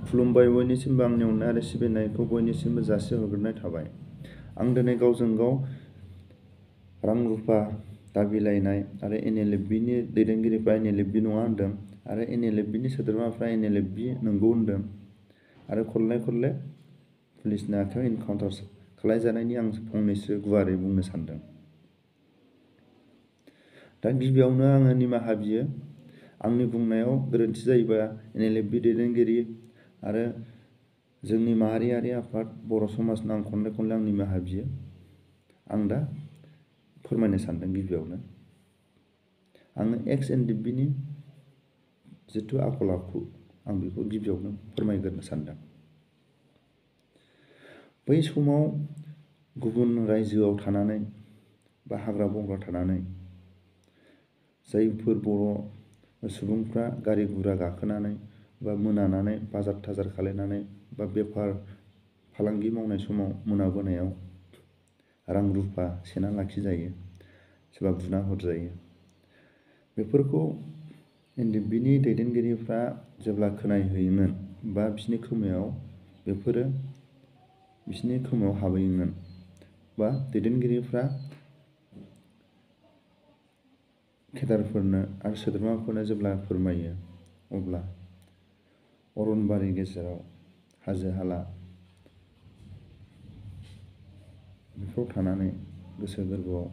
खुलुमबाय बयनिसिमबो आंनि अननाय आरो सिबिनायखौ बयनिसिमबो जासिहरग्रोनाय थाबाय। आं दिनै गावजों गाव रां रुफा दाबिलायनाय आरो NLFB नि दैदेनगिरिफ्रा NLFB नङा होनदों आरो NLFB नि सोद्रोमाफ्रा NLFB नंगौ होनदों आरो खनले पुलिसनि आखायाव इनकाउन्टार खालामजानायनि आं फंनैसो गुवारै बुंनो सानदों। दा गिबियावनो आङो निमाहा बियो। आंनि बुंनायाव गोरोन्थि जायोबा NLFB दैदेनगिरि आरो जोंनि माहारियारि आफाद बर' समाजनो आं खनले आं निमाहा बियो। आं दा फोरमायनो सानदों गिबियावनो आङो NLFB नि जिथु आखल आखु आं बेखौ गिबियावनो फोरमायग्रोनो सानदों। बै समाव गुबुन रायजोआव थानानै बा हाग्रा बंग्रा थानानै जायफोर बर' सुबुंफ्रा गारि गुरा गाखोनानै बा मोनानानै बाजार थाजार खालायनानै बा बेफार फालांगि मावनाय समाव मोनाबोनायाव रां रुफा सेना लाखिजायो, सोरबा बुना हरजायो। बेफोरखौ NLFB नि दैदेनगिरिफ्रा जेब्ला खोनाहैयोमोन बा बिसिनि खोमायाव हाबहैयोमोन बा दैदेनगिरिफ्रा केदारफोरनो आरो सोद्रोमाफोरनो जेब्ला फोरमायो अब्ला अरनबारि गेजेराव हाजो हाला बेफोराव थानानै गोसो गोरबोआव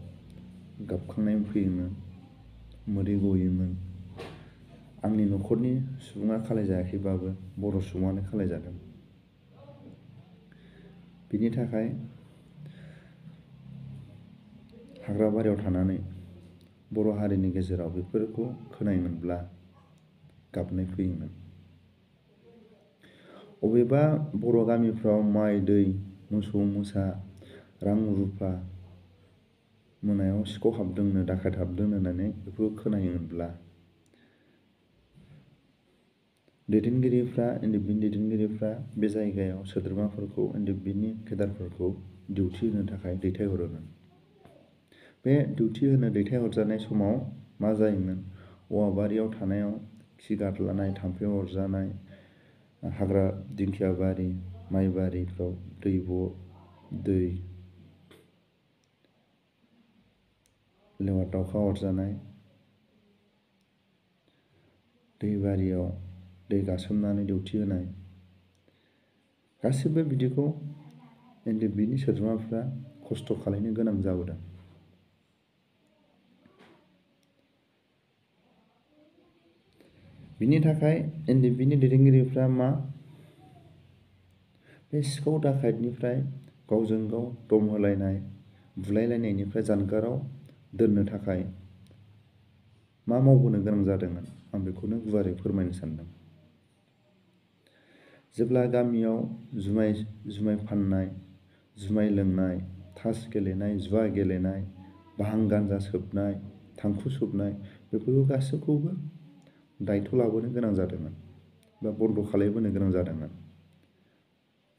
गाबखांनाय फैयोमोन, मोदै गयोमोन। आंनि न'खरनि सुबुङा खालायजायाखैबाबो बर' सुबुङानो खालायजादों। बिनि थाखाय हाग्राबारियाव थानानै बर' हारिनि गेजेराव बेफोरखौ खोनायोमोनब्ला गाबनाय फैयोमोन। अबेबा बर' गामिफ्राव माइ दै मोसौ मोसा रां रुफा मोनायाव सिखाव हाबदोंनो डाकात हाबदोंनो होननानै बेफोरखौ खोनायोमोनब्ला NLFB नि दैदेनगिरिफ्रा बे जायगायाव सोद्रोमाफोरखौ NLFB नि केदारफोरखौ डिउटि होनो थाखाय दैथायहरोमोन। बे डिउटि होनो दैथायहरजानाय समाव मा जायोमोन? औवा बारियाव थानायाव खि गादलानाय, थाम्फै अरजानाय, हाग्रा दिंखिया बारि माइ बारिफ्राव दै लेवार दावखा अरजानाय, दै बारियाव दै गासोमनानै डिउटि होनाय गासिबो बिदिखौ NLFB नि सोद्रोमाफ्रा खस्थ' खालायनो गोनां जाबोदों। बिनि थाखाय NLFB नि दैदेनगिरिफ्रा बे सिखाव डाकातनिफ्राय गावजों गाव दम होलायनाय बुलायलायनायनिफ्राय जानगाराव दोननो थाखाय मा मावबोनो गोनां जादोंमोन आं बेखौनो गुवारै फोरमायनो सानदों। जेब्ला गामियाव जुमाय फाननाय, जुमाय लोंनाय, ताश गेलेनाय, जुवा गेलेनाय, भां गान्जा सोबनाय, थांखु सोबनाय बेफोरखौ गासैखौबो दायथ' लाबोनो गोनां जादोंमोन बा बन्द' खालायबोनो गोनां जादोंमोन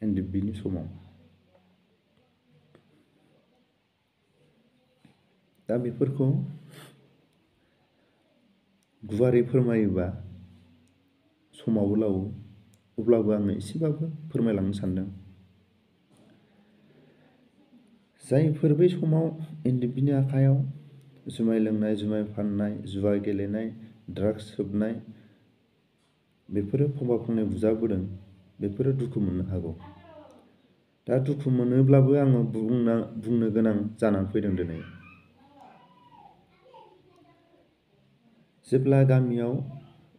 NLFB नि समाव। दा बेफोरखौ गुवारै फोरमायोबा समाबो लावो, अब्लाबो आङो एसेबाबो फोरमायलांनो सानदों। जायफोर बै समाव NLFB नि आखायाव जुमाय लोंनाय, जुमाय फाननाय, जुवा गेलेनाय, ड्राग्स सोबनाय बेफोरो फंफा फंनै बुजाबोदों, बेफोरो दुखु मोननो हागौ। दा दुखु मोनोब्लाबो आङो बुंनो गोनां जानानै फैदों दिनै। जेब्ला गामियाव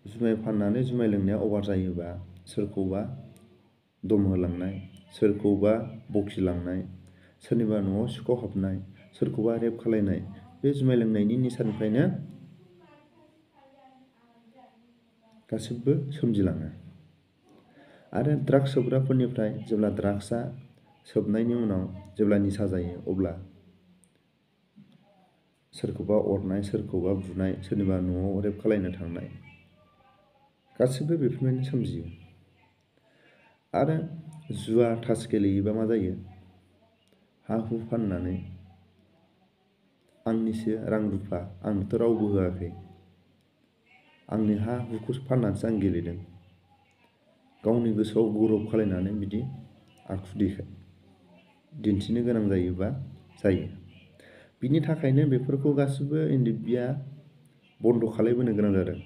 जुमाय फाननानै जुमाय लोंनाया अभार जायोबा सोरखौबा दम होलांनाय, सोरखौबा बखिलांनाय, सोरनिबा न'आव सिखाव हाबनाय, सोरखौबा रेप खालायनाय बे जुमाय लोंनायनि निसानिफ्रायनो गासिबो सोमजिलाङो। आरो ड्राग्स सोबग्राफोरनिफ्राय जेब्ला ड्राग्सआ सोबनायनि उनाव जेब्ला निसा जायो अब्ला सोरखौबा अरनाय, सोरखौबा बुनाय, सोरनिबा न'आव रेप खालायनो थांनाय गासिबो बेफोरनिफ्रायनो सोमजियो। आरो जुवा ताश गेलेयोबा मा जायो? हा हु फाननानै आंनिसो रां रुफा आंनोथ' रावबो होआखै, आंनि हा हुखौ फाननानैसो आं गेलेदों। गावनि गोसोआव गौरब खालायनानै बिदि आखु दिन्थिनो गोनां जायोबा जायो। बिनि थाखायनो बेफोरखौ गासिबो NLFBआ बन्द' खालायबोनो गोनां जादों।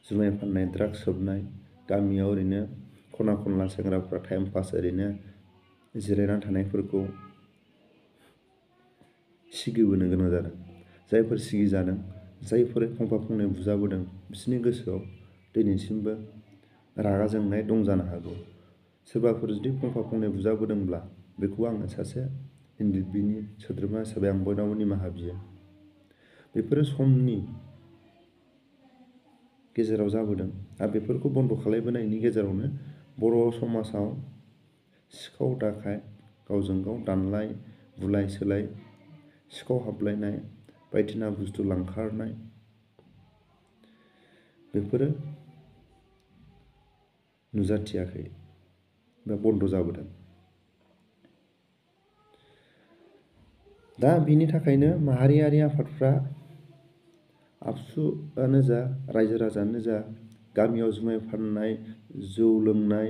जुमाय फाननाय, ड्राग्स सोबनाय, गामियाव ओरैनो खना खनला सेंग्राफ्रा टाइम पास ओरैनो जिरायनानै थानायफोरखौ सिगिबोनो गोनां जादों। जायफोर सिगिजादों, जायफोर फंफा फंनै बुजाबोदों, बिसोरनि गोसोआव दिनैसिमबो रागा जोंनाय दं जानो हागौ। सोरबाफोर जुदि फंफा फंनै बुजाबोदोंब्ला बेखौ आङो सासे NLFBनि सोद्रोमा हिसाबै आं बयनावबो निमाहा बियो। बेफोरो समनि गेजेराव जाबोदों आरो बेफोरखौ बन्द' खालायबोनायनि गेजेरावनो बर' समाजाव सिखाव दाखायत, गावजों गाव दानलाय बुलाय सोलाय, सिखाव हाबलायनाय, बायदिसिना बुस्थु लांखारनाय, बेफोरो नुजाथियाखै बा बन्द' जाबोदों। दा बिनि थाखायनो माहारियारि आफादफ्रा आबसुआनो जा, रायजो राजायानो जा, गामियाव जुमाय फाननाय, जौ लोंनाय,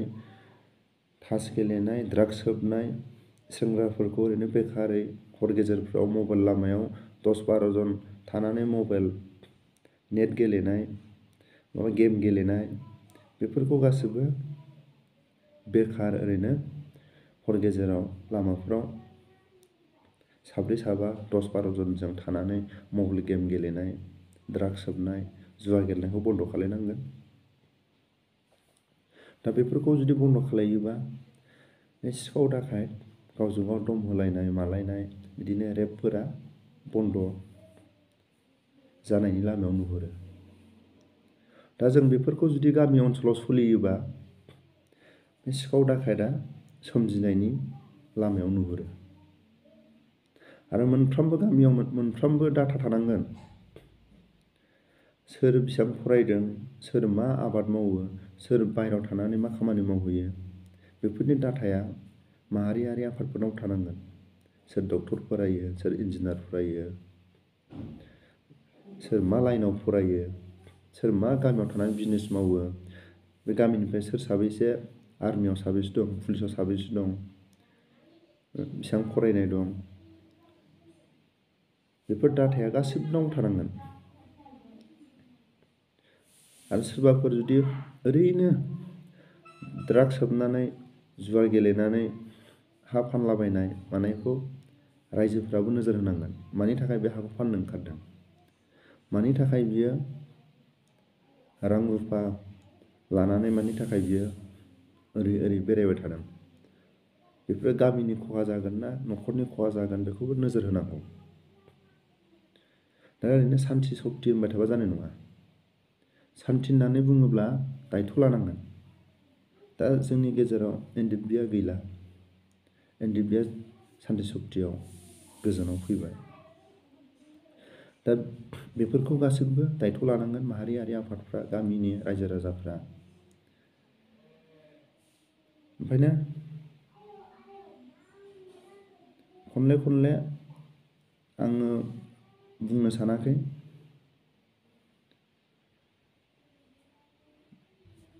तास गेलेनाय, ड्राग्स सोबनाय, सेंग्राफोरखौ ओरैनो बेखारै हर गेजेरफ्राव मबाइल लामायाव 10-12 जन थानानै मबाइल नेट गेलेनाय, माबा गेम गेलेनाय, बेफोरखौ गासिबो बेखार ओरैनो हर गेजेराव लामाफ्राव साब्रै साबा 10-12 जनजों थानानै मबाइल गेम गेलेनाय, ड्राग्स सोबनाय, जुवा गेलेनायखौ बन्द' खालायनांगोन। दा बेफोरखौ जुदि बन्द' खालायोबा बे सिखाव दाखायत, गावजों गाव दम होलायनाय मालायनाय, बिदिनो रेपफोरा बन्द' जानायनि लामायाव नुहुरो। दा जों बेफोरखौ जुदि गामि ओनसोलाव सोलियोबा बे सिखाव दाखायतआ सोमजिनायनि लामायाव नुहुरो। आरो मोनफ्रोमबो गामियाव मोनफ्रोमबो डाटा थानांगोन। सोर बेसेबां फरायदों, सोर मा आबाद मावो, सोर बाहेरायाव थानानै मा खामानि मावहैयो, बेफोरनि डाटाया माहारियारि आफादफोरनाव थानांगोन। सोर डक्टर फरायो, सोर इन्जिनियार फरायो, सोर मा लाइनाव फरायो, सोर मा गामियाव थानानै बिजनेस मावो, बे गामिनिफ्राय सोर साबैसे आर्मियाव साबैसे दं, पुलिसाव साबैसे दं, बेसेबां फरायनाय दं, बेफोर डाटाया गासिबनाव थानांगोन। आरो सोरबाफोर जुदि ओरैनो ड्राग्स सोबनानै, जुवा गेलेनानै हा फानलाबायनाय मानायखौ रायजोफ्राबो नोजोर होनांगोन। मानि थाखाय बे हाखौ फाननो ओंखारदों, मानि थाखाय बियो रां रुफा लानानै मानि थाखाय बियो ओरै बेरायबाय थादों, बेफोरो गामिनि खहा जागोन ना न'खरनि खहा जागोन बेखौबो नोजोर होनांगौ। दा ओरैनो सान्थि सक्ति होनबाय थाबा जानाय नङा। सान्थि होननानै बुङोब्ला दायथ' लानांगोन। दा जोंनि गेजेराव NLFBआ गैला। NLFBआ सान्थि सक्तियाव गोजानाव फैबाय। दा बेफोरखौ गासिबो दायथ' लानांगोन माहारियारि आफादफ्रा, गामिनि रायजो राजाफ्रा। ओंखायनो खनले आङो बुंनो सानाखै,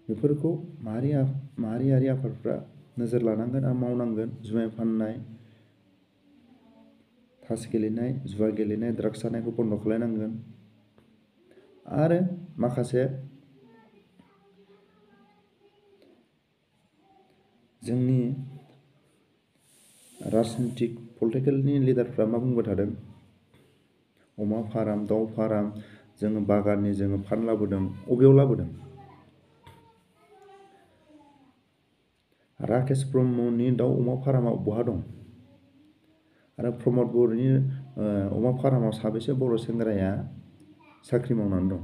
बेफोरखौ माहारियारि आफादफ्रा नोजोर लानांगोन आरो मावनांगोन। जुमाय फाननाय, तास गेलेनाय, जुवा गेलेनाय, ड्राग्स जानायखौ बन्द' खालायनांगोन। आरो माखासे जोंनि राजनितिक पलिटिकेलनि लिडारफ्रा मा बुंबाय थादों, अमा फार्म, दाउ फार्म, जोङो बागाननि जोङो फान्ड लाबोदों, अबेयाव लाबोदों? राकेश ब्रह्मनि दाउ अमा फार्मा बहा दं? आरो प्रमद बर'नि अमा फार्माव साबेसे बर' सेंग्राया साख्रि मावनानै दं?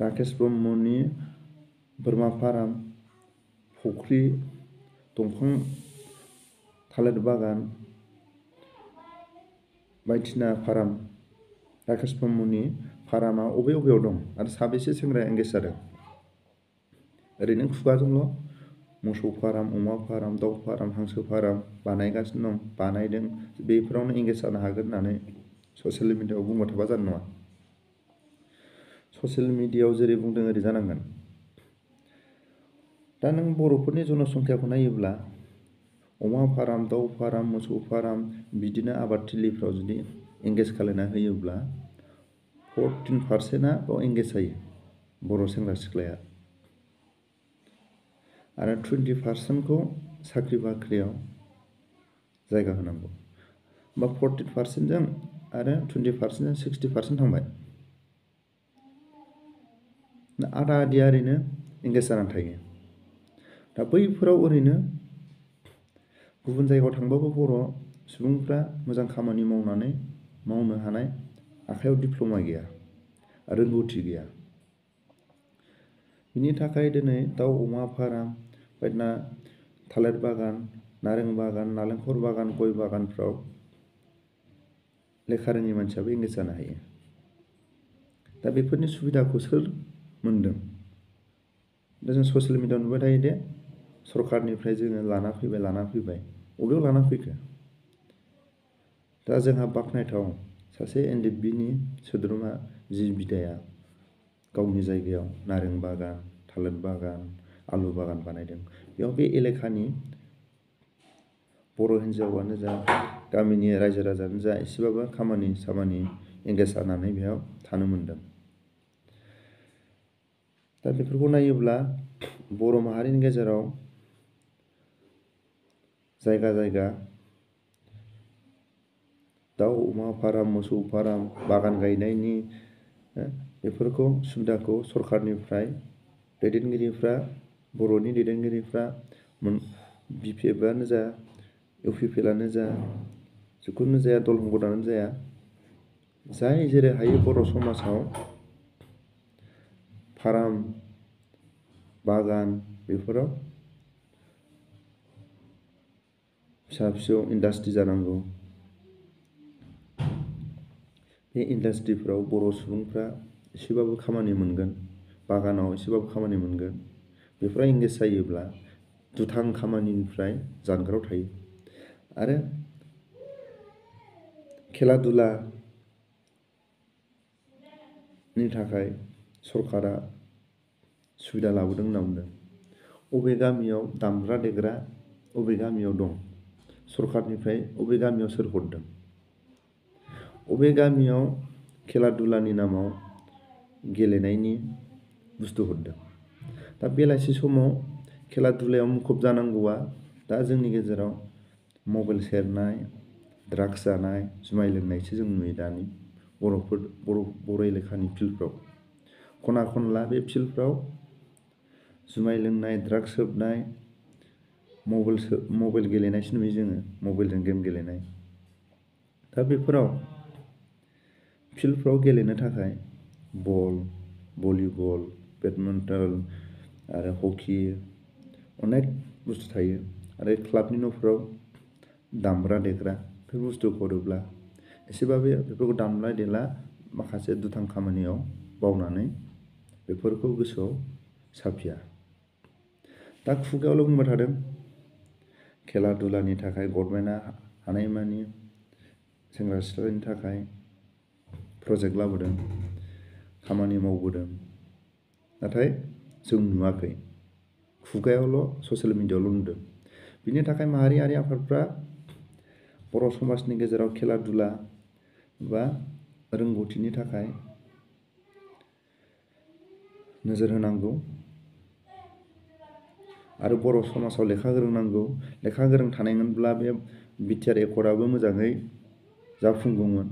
राकेश ब्रह्मनि बोरमा फार्म, फुख्रि, दंफां थालिर बागान, बायदिसिना फार्म, राकेश ब्रह्मनि फार्मा अबेयाव दं आरो साबेसे सेंग्राया एंगेज जादों? ओरैनो खुगाजोंल' मोसौ फार्म, अमा फार्म, दाउ फार्म, हांसो फार्म बानायगासिनो दं, बानायदों, बेफोरावनो एंगेज जानो हागोन होननानै ससियेल मिडियायाव बुंबाय थाबा जानाय नङा। ससियेल मिडियायाव जेरै बुंदों ओरै जानांगोन। दा नों बर'फोरनि जनसंख्याखौ नायोब्ला अमा फार्म, दाउ फार्म, मोसौ फार्म बिदिनो आबादथिलिफ्राव जुदि एंगेज खालायना होयोब्ला 14%आ बाव एंगेज जायो बर' सेंग्रा सिख्लाया। आरो 20%खौ साख्रि बाख्रियाव जायगा होनांगौ। होमबा 14%जों आरो 20%जों 60% थांबाय। आधा आधिया ओरैनो एंगेज जानानै थायो। दा बैफोराव ओरैनो गुबुन जायगायाव थांबाबो बर' सुबुंफ्रा मोजां खामानि मावनो हानाय आखायाव डिप्ल'मा गैया, रोंगौथि गैया। बिनि थाखाय दिनै दाउ अमा फार्म बायदिना थालिर बागान, नारें बागान, नालेंखर बागान, गय बागानफ्राव लेखा रोङि मानसियाबो एंगेज जानो हायो। दा बेफोरनि सुबिदाखौ सोर मोनदों? दा जों ससियेल मिडियायाव नुबाय थायो दे सरकारनिफ्राय जोङो लाना फैबाय। बबेयाव लाना फैखो? दा जोंहा बाख्नायथाव सासे NLFBनि सोद्रोमा जि बिदाया गावनि जायगायाव नारें बागान, थालिर बागान, आलु बागान बानायदों। बेयाव बे एलेखानि बर' हिन्जावानो जा, गामिनि रायजो राजायानो जा एसेबाबो खामानि सामानि एंगेज जानानै बेयाव थानो मोनदों। दा बेफोरखौ नायोब्ला बर' माहारिनि गेजेराव जायगा दाउ अमा फार्म, मोसौ फार्म, बागान गायनायनि बेफोरखौ सुबिदाखौ सरकारनिफ्राय दैदेनगिरिफ्रा, बर'नि दैदेनगिरिफ्रा BPFआनो जा, UPPLआनो जा, जिखुनु जाया दल संगठनानो जाया, जाय जेरै हायो बर' समाजाव फार्म, बागान बेफोराव फिसा फिसौ इन्डास्ट्रि जानांगौ। बे इन्डास्ट्रिफ्राव बर' सुबुंफ्रा एसेबाबो खामानि मोनगोन, बागानाव एसेबाबो खामानि मोनगोन। बेफोराव एंगेज जायोब्ला दुथां खामानिनिफ्राय जानगाराव थायो। आरो खेला दुलानि थाखाय सरकारा सुबिदा लाबोदों होनना बुंदों। अबे गामियाव दामग्रा देग्रा अबे गामियाव दं? सरकारनिफ्राय अबे गामियाव सोर हरदों? अबे गामियाव खेला दुलानि नामाव गेलेनायनि बुस्थु हरदों? दा बेलासि समाव खेला दुलायाव मुखुब जानांगौआ दा जोंनि गेजेराव मबाइल सेरनाय, ड्राग्स जानाय, जुमाय लोंनायसो जों नुयो दानि बर' एलेखानि फिल्डफ्राव। खना खनला बे फिल्डफ्राव जुमाय लोंनाय, ड्राग्स सोबनाय, मबाइल गेलेनायसो नुयो जोङो, मबाइलजों गेम गेलेनाय। दा बेफोराव फिल्डफ्राव गेलेनो थाखाय बल, भलिबल, बेडमिन्टन आरो हकि अनेक बुस्थु थायो। आरो क्लाबनि न'फोराव दामग्रा देग्रा बेफोर बुस्थुखौ हरोब्ला एसेबाबो बेफोरखौ दामला देला माखासे दुथां खामानियाव बावनानै बेफोरखौ गोसोआव साफिया। दा खुगायावल' बुंबाय थादों खेला दुलानि थाखाय गभर्नमेन्टआ हानायमानि सेंग्रा सिख्लानि थाखाय प्रजेक्ट लाबोदों, खामानि मावबोदों। नाथाय जों नुवाखै, खुगायावल' ससियेल मिडियायावल' नुदों। बिनि थाखाय माहारियारि आफादफ्रा बर' समाजनि गेजेराव खेला दुला बा रोंगौथिनि थाखाय नोजोर होनांगौ। आरो बर' समाजाव लेखा गोरों नांगौ। लेखा गोरों थानायमोनब्ला बे बिटिआर एकर्डआबो मोजाङै जाफुंगौमोन।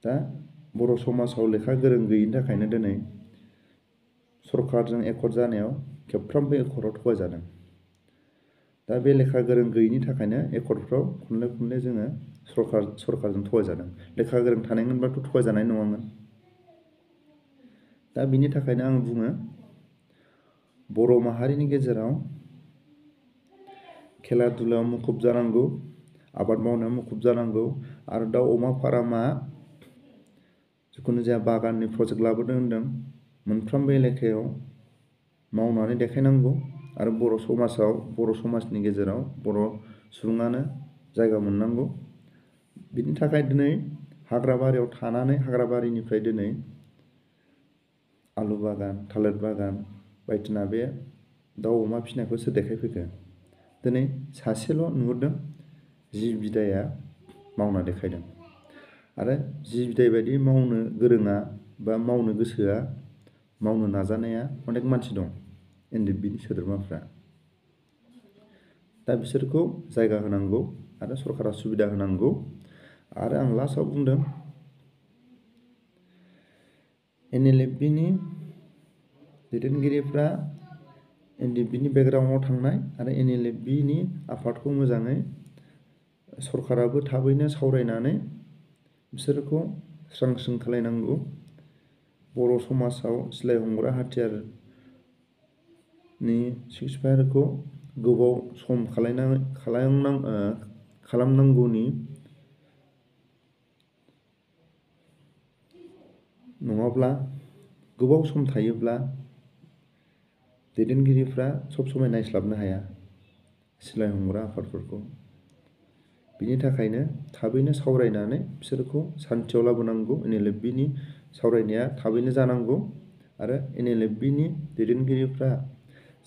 दा बर' समाजाव लेखा गोरों गैयिनि थाखायनो दिनै सरकारजों एकर्ड जानायाव खेबफ्रोमबो एकर्डआव थगायजादों। दा बे लेखा गोरों गैयिनि थाखायनो एकर्डफ्राव खनले जोङो सरकारजों थगायजादों। लेखा गोरों थानायमोनब्लाथ' थगायजानाय नङामोन। दा बिनि थाखायनो आं बुङो बर' माहारिनि गेजेराव खेला दुलायाव मुखुब जानांगौ, आबाद मावनायाव मुखुब जानांगौ। आरो दाउ अमा फार्मआ जिखुनु जाया बागाननि प्रजेक्ट लाबोदों होनदों, मोनफ्रोमबो एलेकायाव मावनानै देखायनांगौ। आरो बर' समाजनि गेजेराव बर' सुबुङानो जायगा मोननांगौ। बिनि थाखाय दिनै हाग्राबारियाव थानानै हाग्राबारिनिफ्राय दिनै आलु बागान, थालिर बागान बायदिना बे दाउ अमा फिसिनायखौ सोर देखायफैखो? दिनै सासेल' नुहुरदों, जि बिदाया मावना देखायदों। आरो जि बिदाय बायदि मावनो गोरोङा बा मावनो गोसोआ, मावनो नाजानाया अनेक मानसि दं NLFBनि सोद्रोमाफ्रा। दा बिसोरखौ जायगा होनांगौ आरो सरकारा सुबिदा होनांगौ। आरो आं लास्टआव बुंदों, NLFBनि दैदेनगिरिफ्रा NLFBनि बेकग्राउन्डआव थांनाय आरो NLFBनि आफादखौ मोजाङै सरकाराबो थाबैनो सावरायनानै बिसोरखौ स्रां खालायनांगौ। बर' समाजाव सिलाय हमग्रा हाथियारनि सिक्सफायारखौ गोबाव सम खालामनांगौनि नङाब्ला गोबाव सम थायोब्ला दैदेनगिरिफ्रा सब समाय नायस्लाबनो हाया सिलाय हमग्रा आफादफोरखौ। बिनि थाखायनो थाबैनो सावरायनानै बिसोरखौ सान्थियाव लाबोनांगौ। NLFBनि सावरायनाया थाबैनो जानांगौ। आरो NLFBनि दैदेनगिरिफ्रा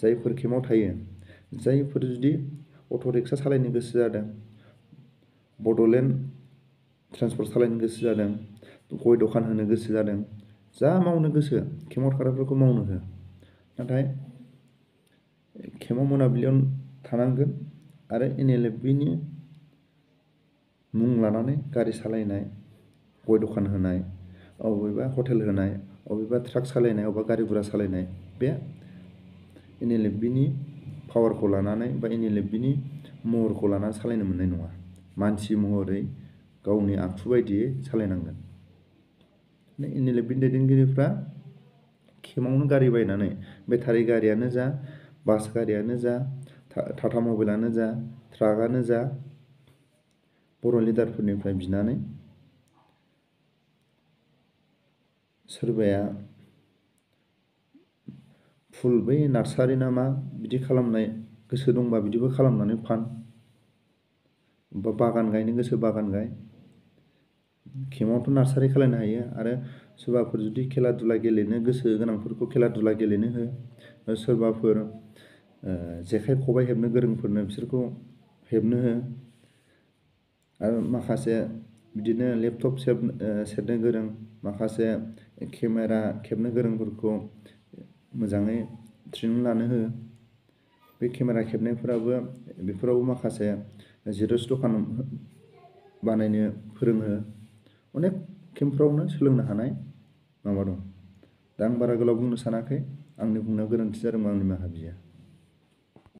जायफोर केम्पआव थायो, जायफोर जुदि अट' रिक्सा सालायनो गोसो जादों, बड'लेण्ड ट्रेन्सपर्ट सालायनो गोसो जादों, गय दखान होनो गोसो जादों, जा मावनो गोसो केम्पआव थाग्राफोरखौ मावनो हो। नाथाय केम्पआव मोनाबिलियाव थानांगोन आरो NLFBनि मुं लानानै गारि सालायनाय, गय दखान होनाय, अबेबा हटेल होनाय, अबेबा ट्राक सालायनाय, अबेबा गारि गुरा सालायनाय, बे NLFBनि पावारखौ लानानै बा NLFBनि महरखौ लानानै सालायनो मोननाय नङा। मानसि महरै गावनि आखु बायदियै सालायनांगोन। NLFBनि दैदेनगिरिफ्रा केम्पआवनो गारि बायनानै, बेटारि गारियानो जा, बास गारियानो जा, टाटा मबाइलानो जा, ट्राकआनो जा, बर' लिडारफोरनिफ्राय बिनानै सोरबाया फुल बै नार्सारि ना मा बिदि खालामनाय गोसो दंबा बिदिबो खालामनानै फान, बा बागान गायनो गोसो बागान गाय। केम्पआवथ' नार्सारि खालायनो हायो। आरो सोरबाफोर जुदि खेला दुला गेलेनो गोसो गोनांफोरखौ खेला दुला गेलेनो हो। सोरबाफोर जेखाइ खबाइ हेबनो गोरोंफोरनो बिसोरखौ हेबनो हो। आरो माखासे बिदिनो लेपटप सेरनो गोरों, माखासे केमेरा खेबनो गोरोंफोरखौ मोजाङै ट्रेनिं लानो हो। बे केमेरा खेबनायफोराबो बेफोरावबो माखासे जेरक्स दखान बानायनो फोरोंहो। अनेक केम्पफ्रावनो सोलोंनो हानाय माबा दं। दा आं बारा गोलाव बुंनो सानाखै। आंनि बुंनायाव गोरोन्थि जादोंबा आंनि निमाहा बियो।